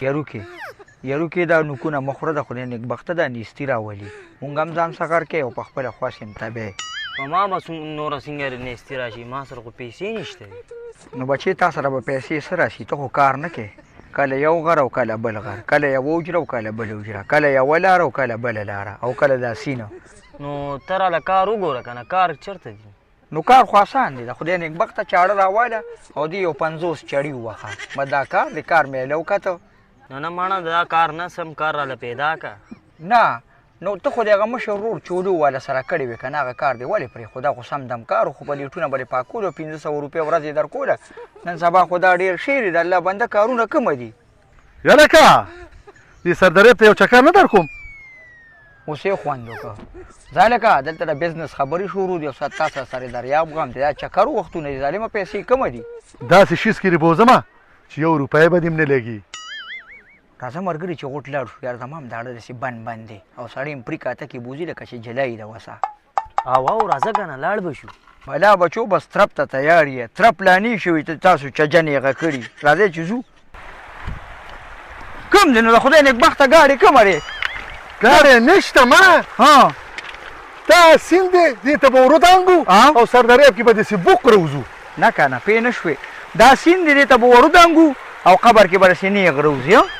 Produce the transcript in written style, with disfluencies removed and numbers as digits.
یروکې یروکې دا نوکونه مه خوره د خدای نېکبخته دا نیستي راولي مونږ هم ځان سغر کوي او په خپله خوښ هم تبع. په ما به نوره څنګه نیستي راشي؟ ما سره خو پیسې نشته دي. نو بچې تا سره به پیسې څه راشي؟ ته خو کار نه کوې، کله یو غر او کله بل غر، کله یوه حجره او کله بله حجره، کله یوه لاره او کله بله لاره او کله دا سینه. نو ته راله کار وګوره که نه، کار چېرته دي؟ نو کار خو اسان دی، د خدای نېکبخته چاړه راواله او دی یو 50 چړي ووهه، بس دا کار دی. کار مې له وکته. نه نه ماڼه دا کار نه سم، کار راله پیدا که. نه نو ته خو د هغه مشر ورور چولو واله سره کړې وې که نه، هغه کار دې ولې پرېښود؟ دا خو سم دم کار و، خو پلیټونه به دې پاکول او 500 روپۍ ورځ یې درکوله. نن سبا خو دا ډېر شعر دی، د الله بنده کارونه کمه دي. یلکه دې سردرې ته یو چکر نه درکوم. اوس یې خوند وکړ. ځه لکه دلته د بزنس خبرې شروع دي او تا سره سره دریاب غم دی، دا چکر وختونه دي ظالمه، پیسې کمه دي. داسې شیز کې دې بوځمه چې یو روپۍ به دې هم نه لګي. راځه مرګري چې غوټ لاړ شو یار، زما هم داړه داسې بند بند دی او سړی هم پرې کاته کې بوځي لکه چې جلایي ده وسه. او او راځه که نه لاړ به شو. بلا بچو بس ترپ ته تیار یې، ترپ لا نه شوي ته تاسو چجن یې غه کړي. راځئ چې ځو. کوم دی نو د خدای نېکبخته ګاډی کومه دی؟ ګاډی نشته ما. ها دا سیند دی، دې ته به ورودانګو او سردریاب کې به داسې بوق راوځو. نه که نه پوه نه شوې، دا سیند دی، دې ته به ورودانګو او قبر کې به داسې نېغ راوځي.